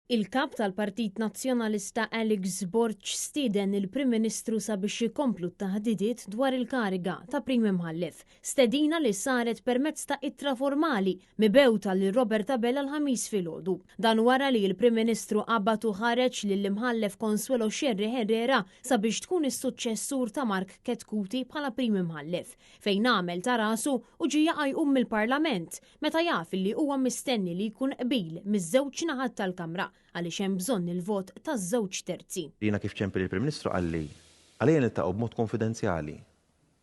Il-Kap tal-Partit Nazzjonalista Alex Borg stieden il-Prim Ministru sabiex jkomplu t-taħdidiet dwar il-kariga ta' Prim Imħallef. Stedina li saret permezz ta' ittra formali mibgħuta lil Robert Abela l-Ħamis filgħodu. Dan wara li l-Prim Ministru qabad u ħareġ lill-Imħallef Consuelo Scerri Herrera sabiex tkun is-suċċessur ta' Mark Chetcuti bħala Prim Imħallef, fejn għamel ta' rasu u ġie jaqa' jqum mill-Parlament meta jaf li huwa mistenni li jkun qbil miż-żewġ naħat tal-Kamra għaliex hemm bżonn il-vot taż-żewġ terzi. Jiena kif ċempel il-Prim Ministru qalli, għalija niltaqgħu b'mod konfidenzjali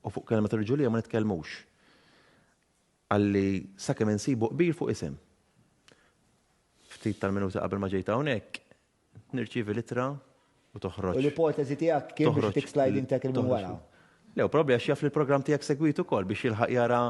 u fuq kelma ta' rġulija ma nitkellmux. Qalli sakemm insibu qbil fuq isem. Ftit tal-minuti qabel ma ġejt hawnhekk, Nirċievi l-ittra u toħroġ. U l-ipoteżi tiegħek kien biex tik sliding tackle minn wara. Le, probabbli għax jaf li l-programm tiegħek segwit ukoll biex jilħaq jara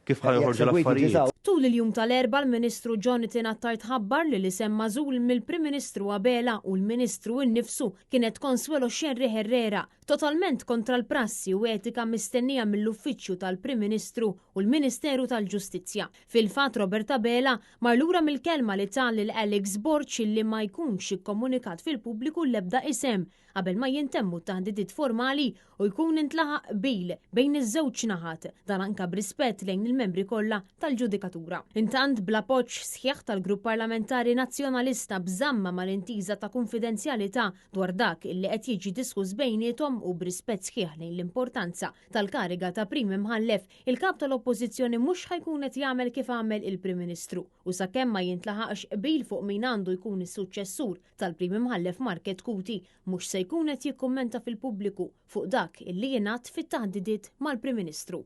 kif ħa joħorġu l-affarijiet. Tul il-jum tal-Erbgħa l-Ministru Jonathan Attard ħabbar li l-isem magħżul mill-Prim Ministru Abela u l-Ministru innifsu kienet Consuelo Scerri Herrera, totalment kontra l-prassi u etika mistennija mill-Uffiċċju tal-Prim Ministru u l-Ministeru tal-Ġustizzja. Fil-fatt Robert Abela mar lura mill-kelma li ta lil Alex Borg illi ma jkunx ikkomunikat fil-pubbliku l-ebda isem qabel ma jintemmu t-taħdidiet formali u jkun intlaħaq qbil bejn iż-żewġ naħat, dan anke b'rispett lejn il-membri kollha tal-ġudikatura. Intant bl-appoġġ sħiħ tal-Grupp Parlamentari Nazzjonalista b'żamma mal-intiża ta' kunfidenzjalità dwar dak illi qed jiġi diskuss bejniethom u b'rispett sħiħ lejn l-importanza tal-kariga ta' Prim Imħallef, Il-Kap tal-Oppożizzjoni mhux ħa jkun qed jagħmel kif għamel il-Prim Ministru u sakemm ma jintlaħaqx qbil fuq min għandu jkun is-suċċessur tal-Prim Imħallef Mark Chetcuti mhux se jkun qed jikkummenta fil-pubbliku fuq dak illi jingħad fit-taħdidiet mal-Prim Ministru.